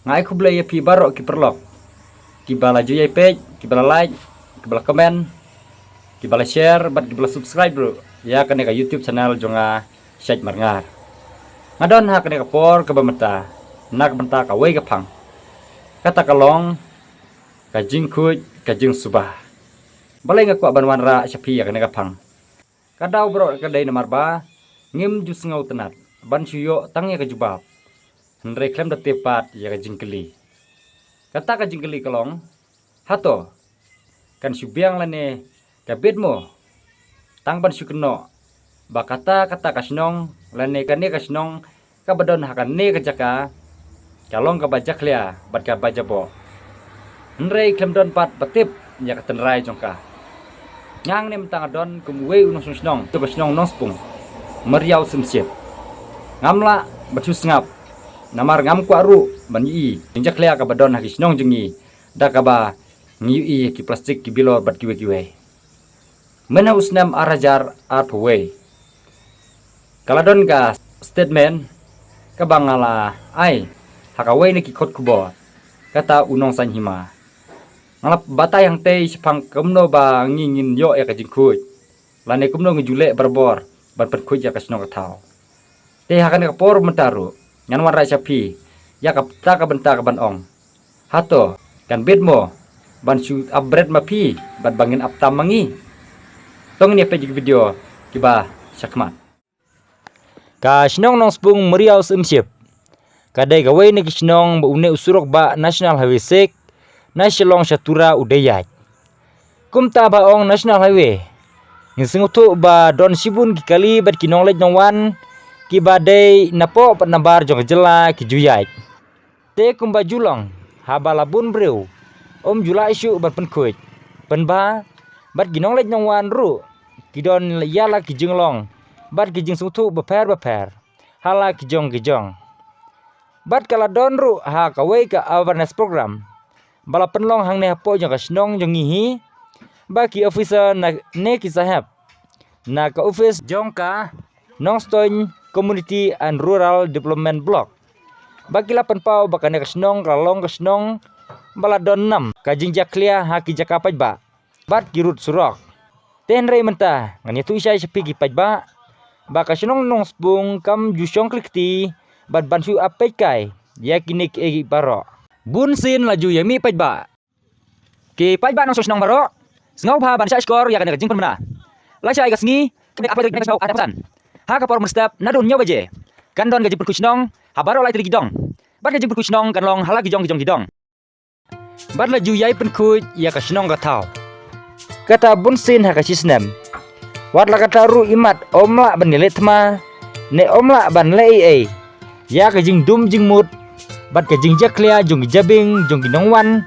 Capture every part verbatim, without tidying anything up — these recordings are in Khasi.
Nga ai khublei ïa phi baroh ki paralok kiba la ju ïai peit, kiba la like, kiba la comment, kiba la share bad kiba la subscribe ruh ïa kane ka YouTube channel jong nga, Shaid Marngar. Nga don ha kane ka por kaba mynta na ka bynta kawei ka phang, kata ka long ka jingkhuid ka jingsuba. Balei nga kwah ban wanrah sha phi ïa kane ka phang? Ka daw baroh ka dei namar ba ngim ju sngewtynnad ban shu ïoh tang ïa ka jubab, hynrei khlem da tip pat ïa ka jingkylli. Kata ka jingkylli ka long, hato kan shu biang lane ka bit mo? Tang ban shu kynnoh ba kata kata ka shnong lane kane ka shnong kaba don ha kane ka jaka ka long kaba jakhlia bad kaba jaboh, hynrei khlem don pat ba tip ïa ka tynrai jong ka. Nga hangne mynta nga don kum uwei u nongshong shnong jong ka shnong Nongspung Mariaw Syiemship. Ngam lah ban shu sngap namar ngam kwah ruh ban ïohi ïa ka jingjakhlia kaba don ha ki shnong jong ngi da kaba ngi ïohi ïa ki plastik, ki bilor bad kiwei kiwei. Mynha u snem ar hajar arphew wei, ka la don ka statement kaba nga la ai ha kawei na ki kot khubor, kata u Nongsaiñ Hima. Nga la batai hangtei shaphang kumno ba ngi ngin ïoh ïa ka jingkhuid lane kumno ngi ju leh barabor ban pynkhuid ïa ka shnong ka thaw. Te ha kane ka por mynta ruh ngan wanrah sha phi ïa kata ka bynta kaban ong, hato kan bit mo ban shu ap bret ma phi bad ba ngin ap tam ma ngi? To ngin ïa peit ïa ki video kiba shakhmat. Ka shnong Nongspung Mariaw Syiemship ka dei kawei na ki shnong ba une u surok ba National Highway six na Shillong sha Tura u dei ïaid. Kumta ba ong National Highway, ngi sngewthuh ba don shibun ki kali bad ki nongleit nongwan kiba dei napoh bad nabar jong ka jylla ki ju ïaid. Te kumba ju long, haba la bun briew, um ju lah shuh ban pynkhuid, pynbha bad ki nongleit nongwan ruh ki don ïa la ki jinglong bad ki jingsngewthuh bapher bapher ha la ki jong ki jong. Bad ka la don ruh ha kawei ka awareness program ba la pynlong hangne hapoh jong ka shnong jong ngi hi, ba ki officer na ne ki sahep na ka office jong ka Nongstoiñ Community and Rural Development Block ba ki la pynpaw ba kane ka shnong ka la long ka shnong ba la don nam ka jingjakhlia ha ki jaka paidbah bad ki rud surok. Te hynrei mynta ngan ïathuh shai sha phi ki paidbah ba ka shnong Nongspung kam ju shong klikti bad ban shu ap peitkai ïa kine kiei kiei baroh. Bun sien la ju ïa mih paidbah. Ki paidbah nongshong shnong baroh, sngewbha ban shah shkor ïa kane ka jingpynbna. Lashai ka sngi, ka sngi ha ka por mynstep naduh hynñiew baje, kan don ka jingpynkhuid shnong ha baroh lai tylli ki dong. Bad ka jingpynkhuid shnong kan long ha la ki jong ki jong ki dong. Bad la ju ïai pynkhuid ïa ka shnong ka thaw. Kata bun sien ha ka shi snem, wat la kata ruh imat um lah ban ïaleh thma ne um lah ban leh ei ei ïa ka jingdum jingmut bad ka jingjakhlia jong ki jabieng jong ki nongwan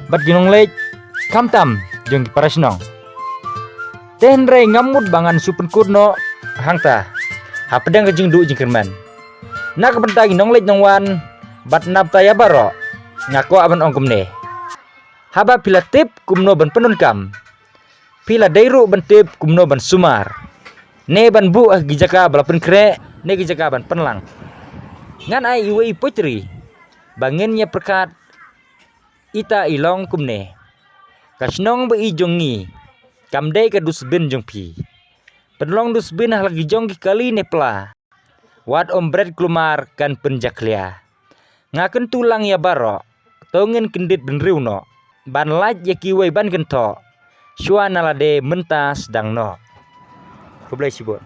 bad ki nongleit, khamtam jong ki para shnong. Te hynrei ngam mut ba ngan shu pynkut noh hangta hapdeng ka jingduh jingkyrmen. Na ka bynta ki nongleit nongwan bad na bynta ïa baroh, nga kwah ban ong kumne. Haba phi la tip kumno ban pyndonkam, phi la dei ruh ban tip kumno ban sumar ne ban buh ha ki jaka ba la pynkhreh ne ki jaka ban pynlang. Ngan ai iwei i poetry ba ngin ïa pyrkhat, ita i long kumne. Ka shnong ba i jong ngi kam dei ka dustbin jong phi. Pynlong dustbin ha la ki jong ki kali ne pla. Wat ym bret kulmar kan pynjakhlia. Nga kyntu lang ïa baroh, to ngin kyndit bynriew noh ban lait ïa kiwei ban kynthoh. Shuwa na lade mynta sdang noh. Khublei shibun.